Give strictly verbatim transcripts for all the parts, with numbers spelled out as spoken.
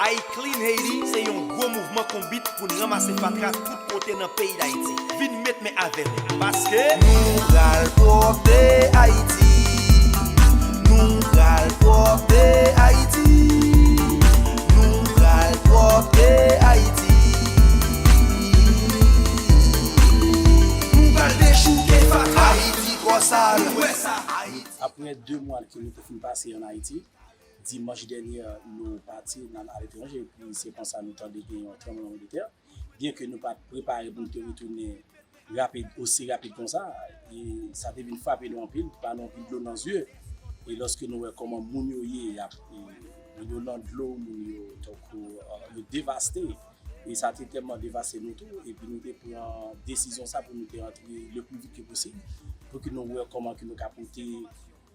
iClean Haiti se yon gwo mouvman konbit pou n ranmase fatra tout kote nan peyi Dayiti. Vin met men avè n, paske nou pral pwòpte Ayiti. Nou pral pwòpte Ayiti. Nou pral pwòpte Ayiti. Nou pral dechouke fatra. Ayiti twò sal. Ou wè sa, Ayiti. Apre de mwa ke nou te fin pase ann Ayiti, dimanch dènye, nou pati, n al aletranje, epi se konsa nou tande gen yon tranblemanntè. Byenke nou pa t prepare pou nou te retounen rapid, osi rapid konsa, e sa te vin frape nou anpil, ba nou anpil dlo nan zye. E lòske nou wè kòman moun yo ye, y ap, e, moun yo nan dlo, moun yo, tankou, e, yo devaste. E sa te tèlman devaste nou tou, epi nou te pran desizyon sa pou nou te rantre le pli vit ke posib, pou ke nou wè kòman ke nou ka pote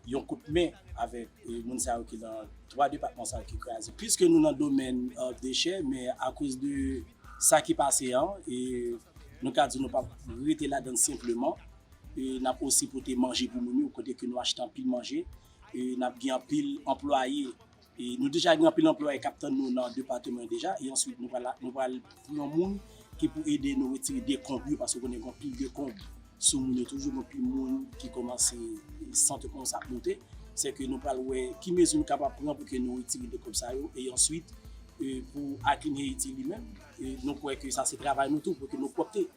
yon kout men avèk, e, moun sa yo ki nan twa depatman sa yo ki kraze. Piske nou nan domèn, e, dechè, men akoz de sa ki pase an, e nou ka di nou p ap rete ladan l senpleman, e n ap osi pote manje pou moun yo, kote ke nou achte anpil manje, e n ap gen anpil anplwaye. E nou deja gen anpil anplwaye k ap tann nou nan depatman deja, e answit nou pral, nou pral pran moun ki pou ede nou retire dekonb yo, paske w konnen gen anpil dekonb sou moun yo toujou, gen anpil moun ki kòmanse, sant yo kòmanse ap monte. Se ke nou pral wè ki mezi nou kapab pran pou ke nou retire dekonb sa yo, e answit, e pou iClean Haiti li menm, e nou kwè ke sa se travay nou tou pou ke nou pwòpte.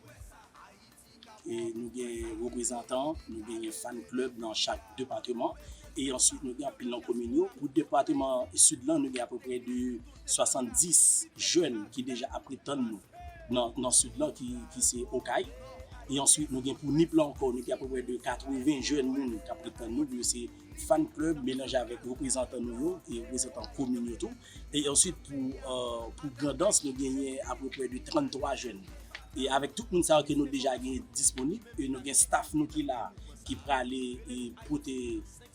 E nou gen reprezantan, nou genyen fan club nan chak depatman. E answit, nou gen anpil nan komin yo. Pou depatman Sid lan, nou gen apeprè de swasanndis jèn ki deja ap ret tann nou nan, nan Sid lan, ki, ki se Okay. E answit, nou gen pou Nip la ankò, nou gen apeprè de katreven jèn moun k ap ret tann nou. Yo se fan club melanje avèk reprezantan nou yo e reprezantan komin yo tou. E answit, pou, e, pou Grandans, nou genyen apeprè de tranntwa jèn. E avèk tout moun sa yo ke nou deja gen disponib, e nou gen staff nou ki la, ki prale, e, pote,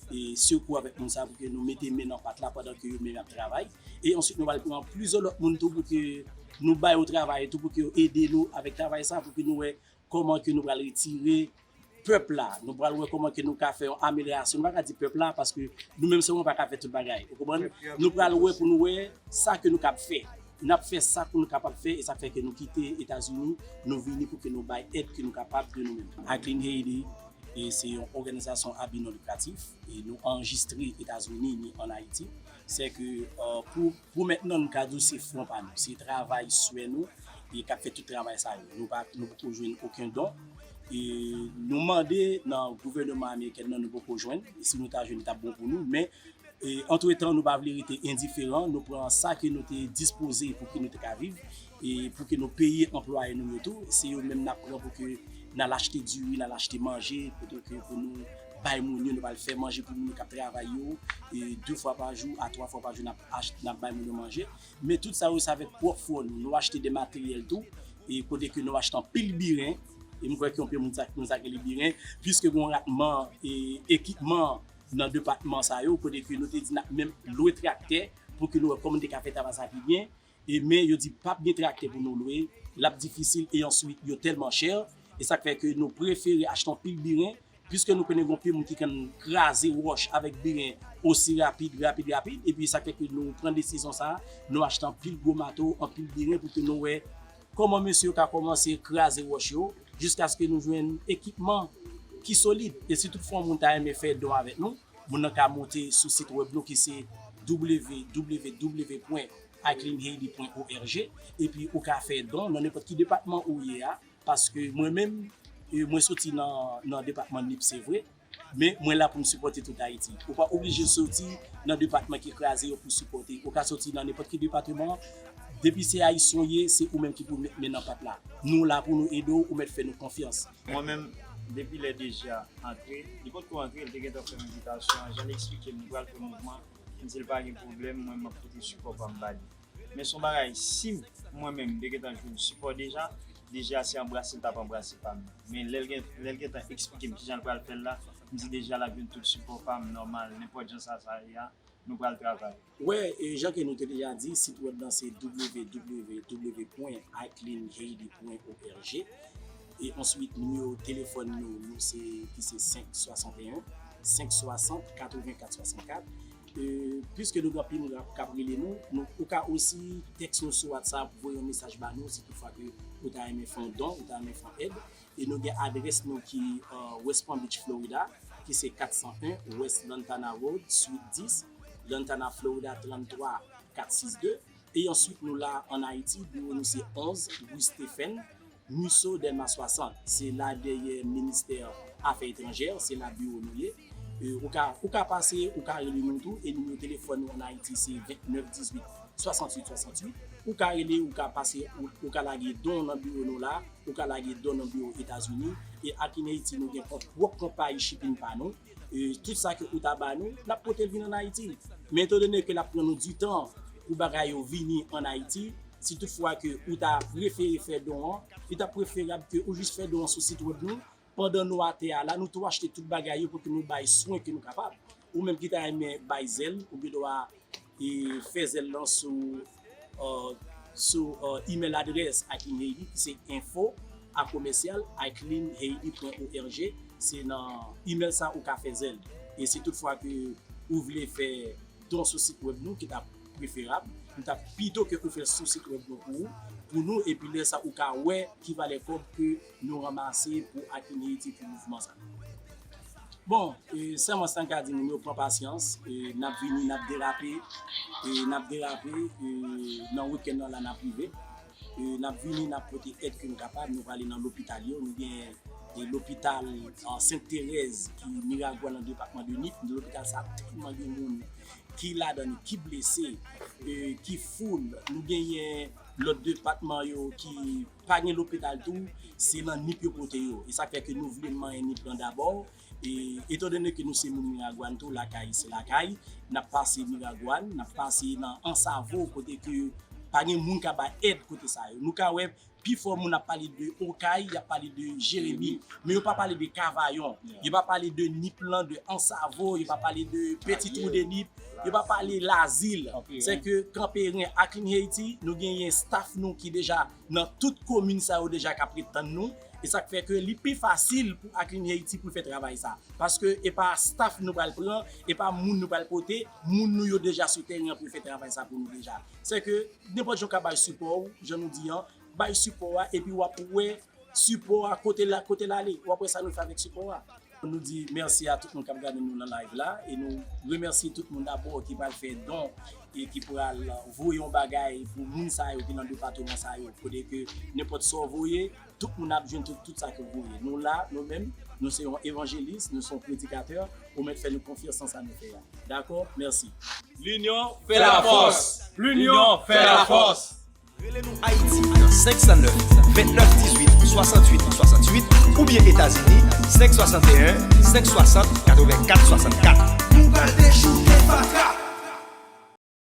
e, sekou avèk moun sa yo pou ke nou mete men nan pat la pandan ke yo menm ap travay. E answit, nou pral pran plizyè lòt moun tou pou ke nou ba yo travay tou, pou ke yo ede nou avèk travay sa, pou ke nou wè kòman ke nou pral retire pèp la. Nou pral wè kòman ke nou ka fè yon amelyorasyon. Nou pa ka di pèp la, paske nou menm sèlman pa ka fè tout bagay. Ou konprann? Nou pral wè pou nou wè sa ke nou kab fè. N ap fè sa pou nou kapab fè, e sa fè ke nou kite Etazini, nou vini pou ke nou bay èd ke nou kapab de nou menm. iClean Haiti, e se yon òganizasyon a bi non likratif, e nou anrejistre Etazini ni ann Ayiti. Se ke, e, pou, pou mentnan, nou ka di w se fwon pa nou, se travay swè nou, e k ap fè tout travay sa yo. Nou pa, nou poko jwenn okenn don. E nou mande nan gouvènman ameriken nan, nou poko jwenn. E si nou ta jwenn, li t ap bon pou nou. Men, e, antretan, nou pa vle rete endiferan. Nou pran sa ke nou te dispoze pou ke nou te ka viv. E pou ke nou peye anplwaye nou yo tou. Se yo menm n ap pran pou ke n al achte diri, n al achte manje, kote ke pou nou bay moun yo, nou pral fè manje pou moun yo k ap travay yo, e de fwa pa jou a twa fwa pa jou, n ap achte, n ap bay moun yo manje. Men tout sa yo, se avèk pwòp fwon nou. Nou achte de materyèl tou, e kote ke nou achte anpil biren, e m kwè ke anpil moun sa, moun sa rele biren, piske gen yon ratman, e, ekipman nan depatman sa yo, kote ke nou te di n ap menm lwe traktè pou ke nou wè kòman nou te ka fè travay sa pi byen. E men yo di p ap gen traktè pou nou lwe, l ap difisil e answit yo tèlman chè, e sa k fè ke nou prefere achte anpil biren, piske nou konnen gen anpil moun ki konn kraze wòch avèk biren osi rapid, rapid, rapid, epi sa k fè ke nou pran desizyon sa a, nou achte anpil gwo mato, anpil biren pou ke nou wè kòman mesye yo ka kòmanse kraze wòch yo, jiskaske nou jwenn ekipman ki solid. E si toutfwa yon moun ta renmen fè don avèk nou, moun nan ka monte sou sit wèb nou ki se w w w pwen iClean Haiti pwen org, epi ou ka fè don nan nenpòt ki depatman ou ye a, paske mwen menm, e, mwen soti nan, nan depatman Nip, se vre, men mwen la pou m sipòte tout Ayiti. Ou pa oblije soti nan depatman ki kraze yo pou sipòte. Ou ka soti nan nenpòt ki depatman. Depi se Ayisyen w ye, se ou menm ki pou met men nan pat la. Nou la pou nou ede w, ou mèt fè nou konfyans. Mwen menm, depi lè Deja antre, li potko antre, li te gentan fè m envitasyon an, jan l eksplike m, li pral fè mouvman, m di l pa gen pwoblèm, mwen m ap pote sipò pa m ba li. Men se yon bagay, si mwen menm m te gentan jwenn sipò Deja, Deja se anbrase l t ap anbrase pa m nan. Men lè l gen, lè l gentan eksplike m kijan l pral fè l la, m di Deja l ap jwenn tout sipò pa m nòmal, nenpòt jan sa, sa ye a, nou pral travay. Wè, e, jan ke nou te deja di, sit wèb lan se w w w pwen iClean Haiti pwen org. E answit, nimewo telefòn nou, nou se, ki se senk swasanteyen, senk swasant, katrevenkat swasantkat. E, piske nou gen anpil moun k ap rele nou, nou, ou ka osi tèks nou sou WhatsApp, voye yon mesaj ba nou si toutfwa ke ou ta renmen fè yon don, ou ta renmen fè yon èd. E nou gen adrès nou ki, euh, West Palm Beach, Florida, ki se kat san en West Lantana Road, Suite dis, Lantana, Florida, trant twa kat sis de. E answit, nou la ann Ayiti, biwo nou se onz rue Stephen Musso Delma swasant. Se la dèyè ministè afè etranjè, se la biwo nou ye. E, ou ka, ou ka pase, ou ka rele nou tou, e nimewo telefòn nou ann Ayiti se vennèf dizuit swasanntuit swasanntuit. Ou ka rele, ou ka pase, ou, ou ka lage don nan biwo nou la, ou ka lage don nan biwo Etazini. E Akin Haiti, nou gen pwòp, pwòp konpayi shipping pa nou. E tout sa ke ou ta ba nou, n ap pote l vin ann Ayiti. Men etandone ke l ap pran nou ditan pou bagay yo vini ann Ayiti, si toutfwa ke ou ta prefere fè don an, li ta preferab ke ou jis fè don an sou sit wèb nou. Pandan nou atè a la, nou tou achte tout bagay yo pou ke nou bay swen ke nou kapab. Ou menm ki ta renmen bay zèl, ou gen dwa e fè zèl lan sou, euh, sou, euh, email adrès Akin Haiti, ki se info a commercial akin haiti point org. Se nan email sa ou ka fè zèl. E si toutfwa ke ou vle fè don sou sit wèb nou, ki ta preferab, nou ta pito ke ou fè sou sit wèb nou pou ou, pou nou, epi lè sa ou ka wè ki valè kòb ke nou ranmase pou Akin Haiti pou mouvman sa. Bon, e, sèlman sa n ka di moun yo, pran pasyans, e, n ap vini, n ap derape, e, n ap derape, e, nan wikenn nan la n ap rive. E, n ap vini, n ap pote èd ke nou kapab, nou prale nan lopital yo, nou gen, e, lopital, e, Sent Terèz ki Miragwàn nan depatman de Nip, lopital sa tèlman gen moun ki ladan li, ki blese, e, ki foul, nou genyen lòt depatman yo ki pa gen lopital tou, se nan Nip yo pote yo. E sa k fè ke nou vle manyen Nip lan dabò. E etandone ke nou se moun Miragwàn tou, lakay se lakay, n ap pase Miragwàn, n ap pase nan Ansavo, kote ke pa gen moun ka bay èd kote sa yo. Nou ka wè pifò moun ap pale de Okay, y ap pale de Jeremi, men yo pa pale de Kavayon, yo pa pale de Nip lan, de Ansavo, yo pa pale de Petit Trou de Nip, yo pa pale Lazil. Se ke Kanperen, Akin Haiti, nou genyen staff nou ki deja nan tout komin sa yo deja k ap ret tann nou. E sa k fè ke li pi fasil pou Akin Haiti pou l fè travay sa. Paske e pa staff nou pral pran, e pa moun nou pral pote, moun nou yo deja sou teren an pou yo fè travay sa pou nou deja. Se ke nenpòt jan w ka bay sipò w, jan nou di an, bay sipò a, epi w ap wè sipò a kote l, kote l ale. W ap wè sa nou fè avèk sipò a. Nou di mèsi a tout moun k ap gade nou nan live la, e nou remèsye tout moun dabò ki pral fè don e ki pral voye yon bagay pou moun sa yo ki nan depatman sa yo. Kote ke nenpòt sa w voye, tout moun ap jwenn tout, tout sa ke w voye. Nou la, nou menm, nou se yon evanjelis, nou se yon predikatè, ou mèt fè nou konfyans nan sa nou fè a. Dakò? Mèsi. L'union fait la force. L'union fait la force. Rele nou Ayiti nan senk san nèf, vennèf dizuit, swasanntuit swasanntuit, oubyen Etazini, senk swasanteyen, senk swasant, katrevenkat swasannkat. Nou pral dechouke fatra.